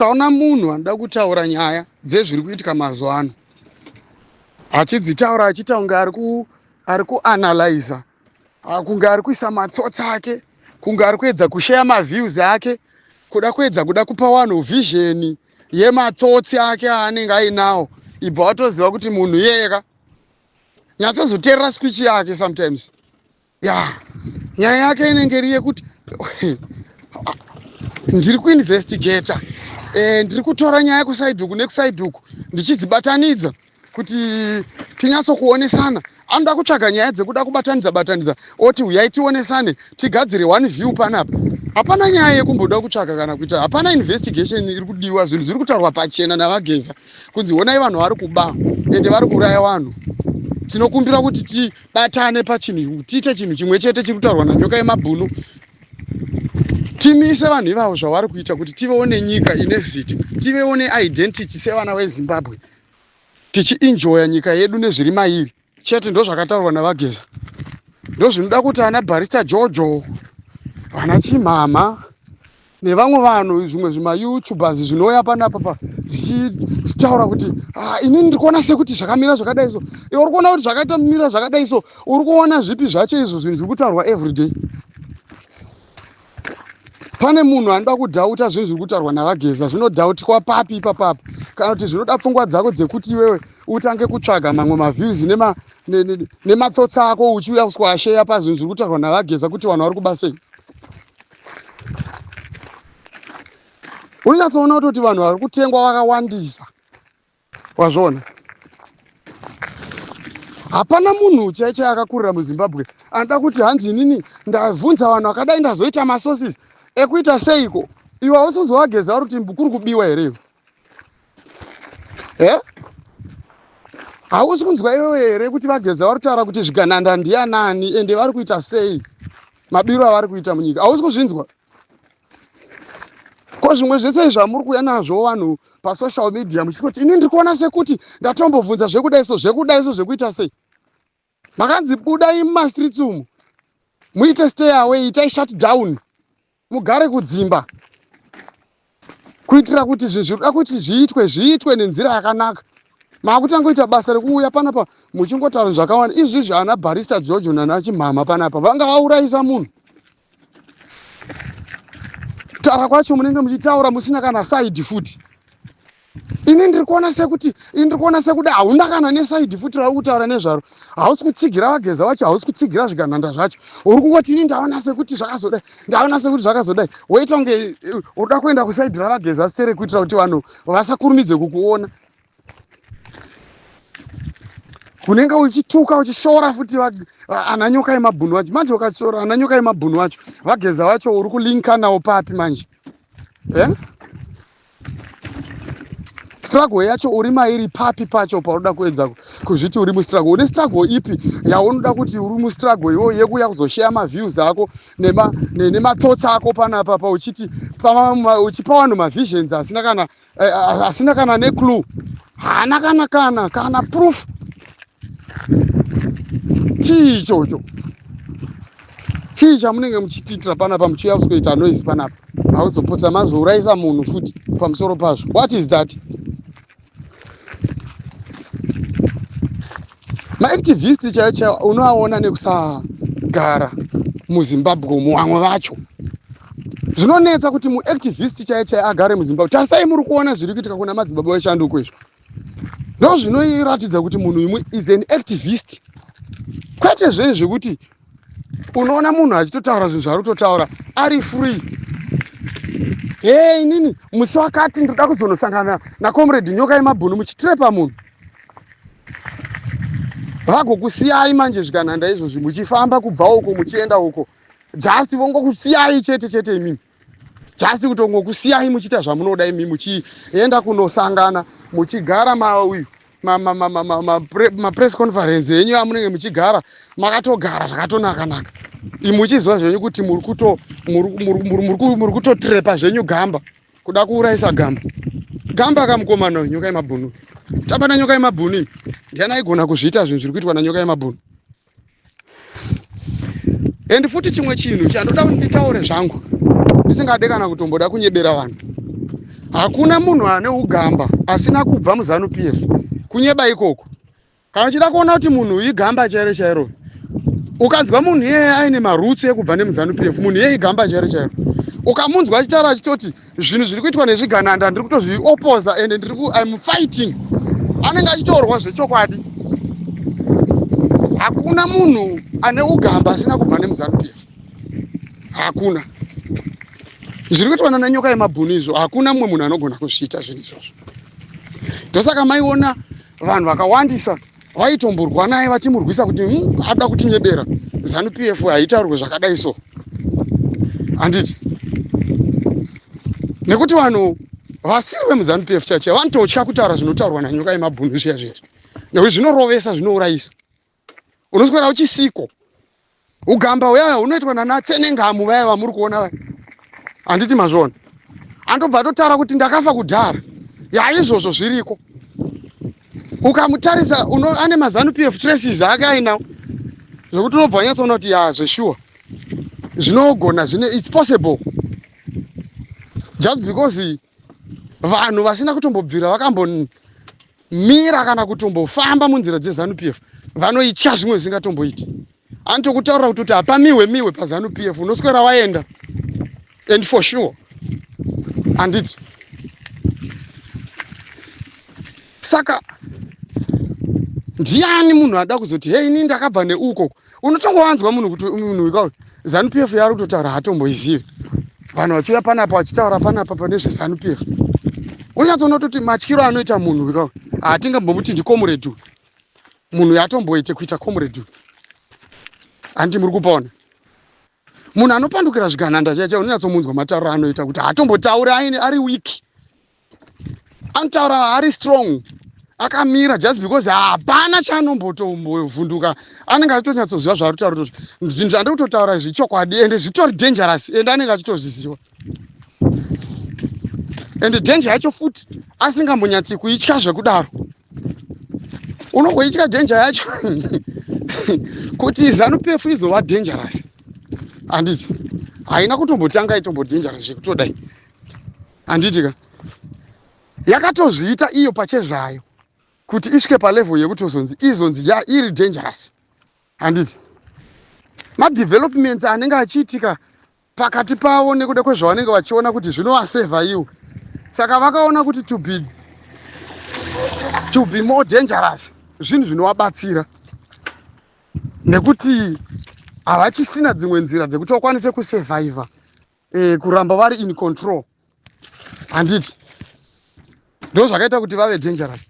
Ukaona munhu anoda kutaura nyaya dzezviri kuitika mazuva ano achidzitaura achiita kunge ari kuanalyza, kunge ari kuisa matsotsi ake, kunge ari kuedza kusheya maviews ake, kuda kuedza kuda kupa vanhu vision yematsotsi ake aanenge ainawo, ibva watoziva kuti munhu iyeye ka nyatsozoteerera speech yake sometimes. Ya, nyaya yake inenge iri yekuti ndiri kuinvestigata, ndiri kutora nyaya kuside uku nekuside uku ndichidzibatanidza kuti tinyatsokuonesana. Anoda kutsvaga nyaya dzekuda kubatanidza batanidza, oti uyai tionesane, tigadzire one view panapa. Hapana nyaya yekumboda kutsvaga kana kuita, hapana investigation iri kudiwa. Zvinhu zviri kutaurwa pachena naVaGeza kunzi honai vanhu vari kuba ende vari kuuraya vanhu, tinokumbira kuti tibatane pachinhu, tiite chinhu chimwe chete chiri kutaurwa naNyoka yemabhunu, timise vanhu ivavo zvavari kuita, kuti tivewo nenyika ine zita, tivewo neidentity sevana veZimbabwe, tichienjoya nyika yedu nezviri mairi chete. Ndo zvakataurwa naVaGeza. Ndo zvinoda kuti ana Barista Jojo, vana Chimhamha nevamwe vanhu, zvimwe zvimaYouTubers zvinouya panapa pa zvichitaura kuti, "Ah, inini ndiri kuona sekuti zvakamira zvakadai." So iwe uri kuona kuti zvakaita mira zvakadai, so uri kuona zvipi zvacho izvo zvinhu zviri kutaurwa everyday? Pane munhu anoda kudhauta zvinhu zviri kutaurwa naVaGeza? Zvinodhautwa papi ipapapa? Kana kuti zvinoda pfungwa dzako dzekuti iwewe utange kutsvaga mamwe maviews nematsotsi ako, uchiuya kuswasheya pazvinhu zviri kutaurwa naVaGeza kuti vanhu vari kuba sei? Unonyatsoona kutoti vanhu vari kutengwa vakawandisa, wazviona? Hapana munhu chai chai akakurira muZimbabwe anoda kuti hanzi inini ndabvunza vanhu vakadai, ndazoita masources ekuita seiko. Iwe hausi kuzovageza vari kuti kuri kubiwa here iwe? E, hausi kunzwa iwewe here kuti VaGeza vari kutaura kuti zvigananda ndianani ende vari kuita sei, mabiro avari kuita munyika? Hausi kuzvinzwa? Ko zvimwe zvese zvamuri kuuya nazvo vanhu pasocial media muchiti ini ndiri kuona sekuti ndatombobvunza zvekudai so, zvekudai so, zvekuita sei? Makanzi budai mumastreets umu, muite stay away, itai shut down, mugare kudzimba kuitira kuti zvinhu zvinoda kuti zviitwe zviitwe nenzira yakanaka. Maakutangoita basa rekuuya panapa muchingotaura zvakawanda izvizvi. Ana Barista Jojo nana Chimhamha panapa vanga vaurayisa munhu. Kutaura kwacho munenge muchitaura musina kana side futi. Ini ndiri kuona sekuti, ini ndiri kuona sekuti hauna kana neside futi rauri kutaura nezvaro. Hausi kutsigira VaGeza vacho, hausi kutsigira zvigananda zvacho. Uri kungoti ini ndaona sekuti zvakazodai, ndaona sekuti zvakazodai. Woita kunge unoda kuenda kuside raVaGeza sere kuitira kuti vanhu vasakurumidze kukuona. Unenge uchituka, uchishora futi ana Nyoka yemabhunu vacho. Manje ukashora ana Nyoka yemabhunu vacho, VaGeza vacho uri kulinka nawo papi manje? Eh? Struggle yacho uri mairi papi pacho paunoda kuedza kuzviti uri mustruggle? Une struggle ipi yaunoda kuti uri mustruggle iwo yekuuya kuzosheya maviews ako nemathoughts ako panapa pa uchiti uchipa vanhu mavisions asina kana neclue, haana kana proof? Chii ichocho? Chii chamunenge muchitiitira panapa muchiuya kuzoita noise panapa? Hauzopotsa mazourayisa munhu futi pamusoro pazvo. What is that? Maactivist chaiyo chaiyo unoaona nekusagara muZimbabwe umu. Vamwe vacho zvinonetsa kuti muactivist chaiyo chaiyo agare muZimbabwe. Tarisai, muri kuona zviri kuitika kuna Madzibaba Veshanduko. Izvo ndo zvinoratidza kuti munhu imwe is an activist, kwete zvenyu zvekuti unoona munhu achitotaura zvinhu zvaari kutotaura ari free. He, inini musi wakati ndoda kuzonosangana nacomrade Nyoka yemabhunu, muchitirepa munhu vagokusiyai. Manje zvikananda izvozvi muchifamba kubva uko muchienda uko, just vongokusiyai chete chete imimi, just kutongokusiyai muchiita zvamunoda imi, muchienda kunosangana, muchigara mauyu mapress conference enyu amunenge muchigara makatogara zvakatonaka naka, muchiziva zvenyu kuti muri kutotirepa zvenyu gamba, kuda kuurayisa gamba. Gamba akamukomana uyu Nyoka yemabhunu. Tamba naNyoka yemabhunu, ndiani aigona kuzviita zvinhu zviri kuitwa naNyoka yemabhunu? And futi chimwe chinhu chandoda kuti nditaure zvangu ndisingade kana kutomboda kunyebera vanhu. Hakuna munhu ane ugamba asina kubva muZanu PF. Kunyeba ikoko. Kana uchida kuona kuti munhu igamba chairo chairo, ukanzwa munhu iyeye aine maroots ekubva nemuZanu PF, munhu iyeye igamba chairo chairo. Ukamunzwa achitaura achitoti zvinhu zviri kuitwa nezvigananda ndiri kutozviopoza and ndiri ku I'm fighting, anenge achitorwa zvechokwadi. Hakuna munhu ane ugamba asina kubva nemuZanu PF. Hakuna. Zviri kuitwa nana nyoka yemabhunu izvo, hakuna mumwe munhu anogona kuzviita zvinhu izvozvo. Ndosaka maiona vanhu vakawandisa vaitomborwa naye vachimurwisa kuti ada kutinyebera, ZANU PF haitaurwe zvakadai so, handiti? Nekuti vanhu vasiri vemuZANU PF chaicho vanototya kutaura zvinotaurwa nanyoka yemabhunu zviya zviya, nekuti zvinorovesa, zvinourayisa. Unoswera uchisiko ugamba uyaya unoitwa nana Tsenengamu vaya vamuri kuona vaya, handiti mazviona? Andobva atotaura kuti ndakafa kudhara. Yaizvozvo zviriko. Ukamutarisa ane maZANU PF traces ake ainawo, zvekuti unobva wanyatsoona kuti ya, zveshuwa zvinogona zvine, it's possible, just because vanhu vasina kutombobvira vakambomira kana kutombofamba munzira dzeZANU PF vanoitya zvimwe zvisingatomboiti. Anotokutaurira kuti hapamiwe miwe paZANU PF, unoswera waenda, and for sure, handiti? Saka ndiani munhu ada kuzoti, "Hei, ini ndakabva neuko"? Unotongowanzwa munhu kuti munhu ika ZANU PF yaari kutotaura haatomboizivi. Vanhu vachiuya panapa vachitaura panapa pane zveZANU PF, unonyatsoona kutoti matyiro anoita munhu ika hatingambomuti ndicomrade. Munhu yatomboite kuita comrade, handiti muri kupaona? Munhu anopandukira zvigananda chaicha, unonyatsomunzwa matauro anoita kuti haatombotauri ari weak, anotaura ari strong, akamira, just because hapana chaanombotombovhunduka. Anenge achitonyatsoziva zvaari kutaura kuti zvinhu zvandiri kutotaura izvi chokwadi, ende zvitori dangerous, ende anenge achitozviziva, ende danger yacho futi asingambonyatsi kuitya zvekudaro. Unongoitya danger yacho kuti ZANU PF izova dangerous, handiti? Haina kutombotanga itombo dangerous zvekutodai, handiti ka? Yakatozviita iyo pachezvayo kuti isvike palevel yekuti ozonzi izonzi ya iri dangerous, handiti? Madevelopments anenge achiitika pakati pavo nekuda kwezvavanenge vachiona kuti zvinovasevha iwo, saka vakaona kuti to be more dangerous zvinhu zvinovabatsira, nekuti havachisina dzimwe nzira dzekuti vakwanise kusurviva, kuramba vari in control, handiti? Ndo zvakaita kuti vave dangerous,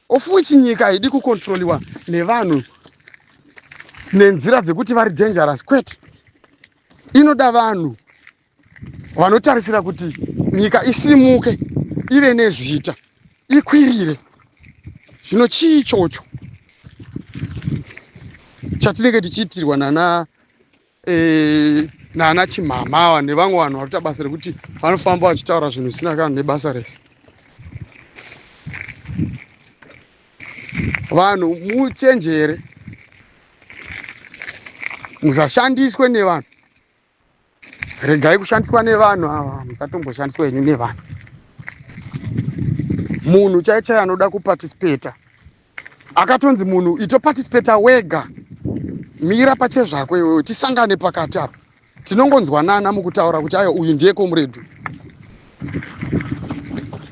of which nyika haidi kucontroliwa nevanhu nenzira dzekuti vari dangerous, kwete. Inoda vanhu vanotarisira kuti nyika isimuke, ive nezita, ikwirire. Zvino chii ichocho chatinenge tichiitirwa nana chimhama ava nevamwe vanhu vari kuita basa rekuti vanofamba vachitaura zvinhu zvisina kana nebasa rese? Vanhu muchenjere, musashandiswe nevanhu. Regai kushandiswa nevanhu ava, musatomboshandiswa henyu nevanhu. Munhu chai chai anoda kuparticipata, akatonzi munhu itoparticipata wega, mira pachezvako iwewe, tisangane pakati apa. Tinongonzwanana mukutaura kuti ayo, uyu ndiye comrade.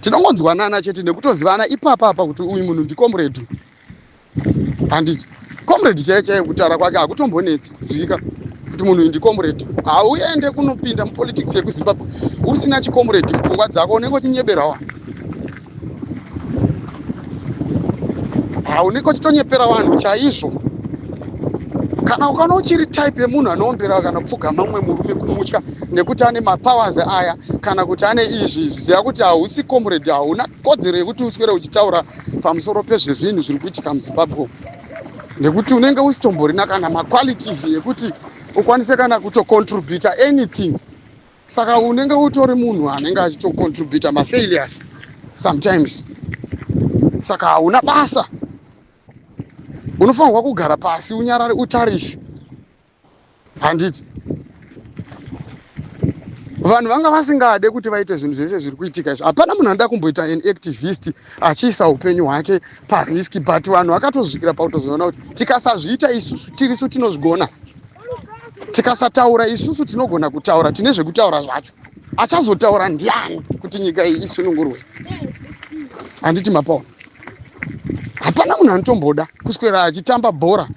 Tinongonzwanana chete nekutozivana ipapa apa kuti uyu munhu ndicomrade, handiti? Comrade chaiyo chaiyo, kutaura kwake hakutombonetsi kudzika kuti munhu uyu ndicomrade. Hauende kunopinda mupolitics yekuZimbabwe usina chicomrade mupfungwa dzako, unenge uchinyebera vanhu, haunenge uchitonyepera vanhu chaizvo. Kana ukaona uchiri type yemunhu anoombera kana kupfugama mumwe murume kumutya nekuti ane mapowers aya kana kuti ane izvi, ziva kuti hausi comrade, hauna kodzero yekuti uswere uchitaura pamusoro pezvezvinhu zviri kuitika muZimbabwe, nekuti unenge usitomborina kana maqualities ekuti ukwanise kana kutocontributa anything. Saka unenge utori munhu anenge achitocontributa mafailures sometimes, saka hauna basa. Unofanirwa kugara pasi, unyarare, utarise, handiti? Vanhu vanga vasingade kuti vaite zvinhu zvese zviri kuitika izvi. Hapana munhu anoda kumboita an activist achiisa upenyu hwake parisk, but vanhu vakatozvikira pakutozoona kuti tikasazviita isusu tirisu tinozvigona, tikasataura isusu tinogona kutaura, tine zvekutaura zvacho. Achazotaura ndiani kuti nyika iyi isunungurwe? Handiti mapaona? Hapana munhu anotomboda kuswera achitamba bhora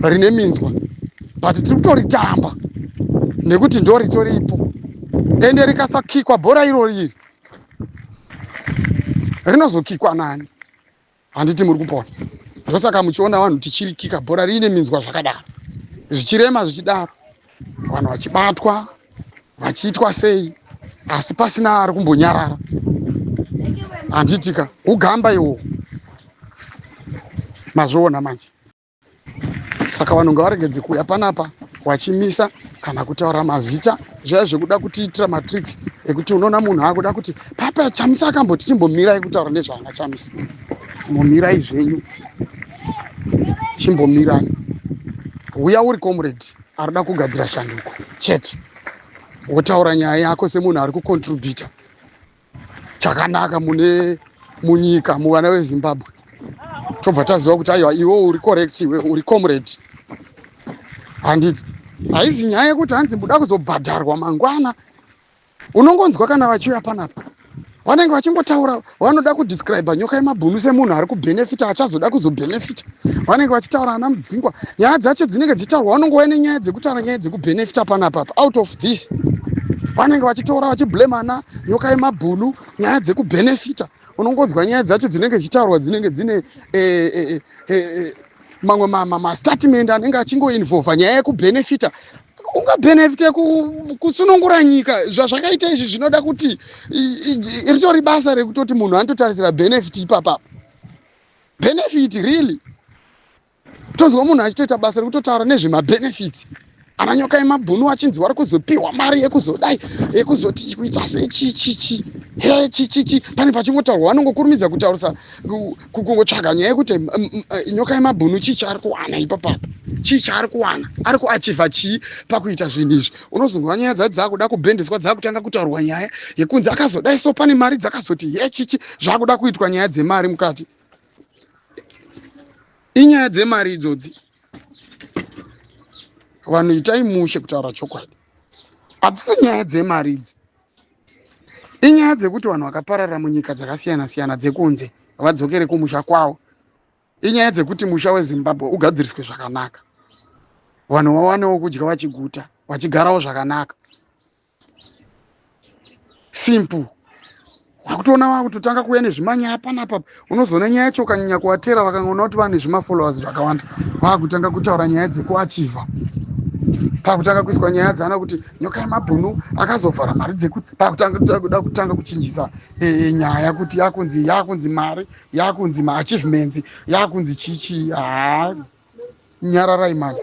rine minzwa, but tiri kutoritamba nekuti ndo ritoripo. Ende rikasakikwa bhora irori iri, rinozokikwa nani? Handiti muri kupona? Ndosaka muchiona vanhu tichirikika bhora riine minzwa zvakadaro, zvichirema zvichidaro, vanhu vachibatwa, vachiitwa sei, asi pasina ari kumbonyarara. Handitika ugamba iwowo? Mazviona manje. Saka vanhu ngavaregedze kuuya panapa wachimisa kana kutaura mazita zvaya zvekuda kutiitira matricks ekuti unoona munhu akuda kuti papa Chamisa akamboti. Chimbomirai kutaura nezvaana Chamisa, chimbomirai zvenyu, chimbomirai. Uya uri comrade arikuda kugadzira shanduko chete, wotaura nyaya yako semunhu ari kucontributa chakanaka mune munyika, muvana veZimbabwe, tobva taziva kuti aiwa, iwe uri correct, iwe uri comrade. Handiti haizi nyaya yekuti hanzi muda kuzobhadharwa mangwana. Unongonzwa kana vachiuya panapa vanenge vachingotaura, vanoda kudescribe Nyoka Yemabhunu semunhu ari kubhenefita, achazoda kuzobhenefita. Vanenge vachitaura ana Mudzingwa, nyaya dzacho dzinenge dzichitaurwa, vanongouya nenyaya dzekutaura nyaya dzekubhenefita panapapa. Out of this vanenge vachitora vachiblame ana Nyoka Yemabhunu, nyaya dzekubhenefita. Unongonzwa nyaya dzacho dzinenge dzichitaurwa dzinenge dzine mamwe mastatement anenge achingoinvolva nyaya yekubhenefita. Ungabhenefite kusunungura nyika zvazvakaita izvi zvinoda kuti ritori basa rekutoti munhu anototarisira benefit ipapapa. Benefit really? Tonzwa munhu achitoita basa rekutotaura nezvemabenefits ana Nyoka Yemabhunu, achinzi vari kuzopiwa mari yekuzodai, yekuzoti kuita sechichichi he chichichi. Pane pachingotaurwa, vanongokurumidza kutaurisa, kungotsvaga nyaya yekuti Nyoka Yemabhunu chii chaari kuwana ipapapa, chii chaari kuwana, ari kuachivha chii pakuita zvinhu izvi. Unozonzwa nyaya dzacho dzakuda kubhendeswa, dzakutanga kutaurwa nyaya yekunzi akazodai, so pane mari dzakazoti he chichi, zvakuda kuitwa nyaya dzemari mukati. Inyaya dzemari idzodzi. Vanhu itai mushe kutaura chokwadi, hadzisi nyaya dzemari idzi. Inyaya dzekuti vanhu vakaparara munyika dzakasiyana siyana dzekunze vadzokere kumusha kwavo. Inyaya dzekuti musha weZimbabwe ugadziriswe zvakanaka, vanhu vawanewo kudya vachiguta, vachigarawo zvakanaka. Simple. Wakutoona vakutotanga kuuya nezvimanyaya panapa. Unozoona nyaya yacho ukanyanya kuvatera, vakangoona kuti vane zvimafollowers zvakawanda, vakutanga kutaura nyaya dzekuachivha, pakutanga kuiswa nyaya dzana kuti Nyoka Yemabhunu akazovhara mari dzekuti, pakutanga kuda kutanga kuchinjisa nyaya kuti yakunzi mari, yakunzi maachievements, yakunzi chichi. Haa, nyararai mani.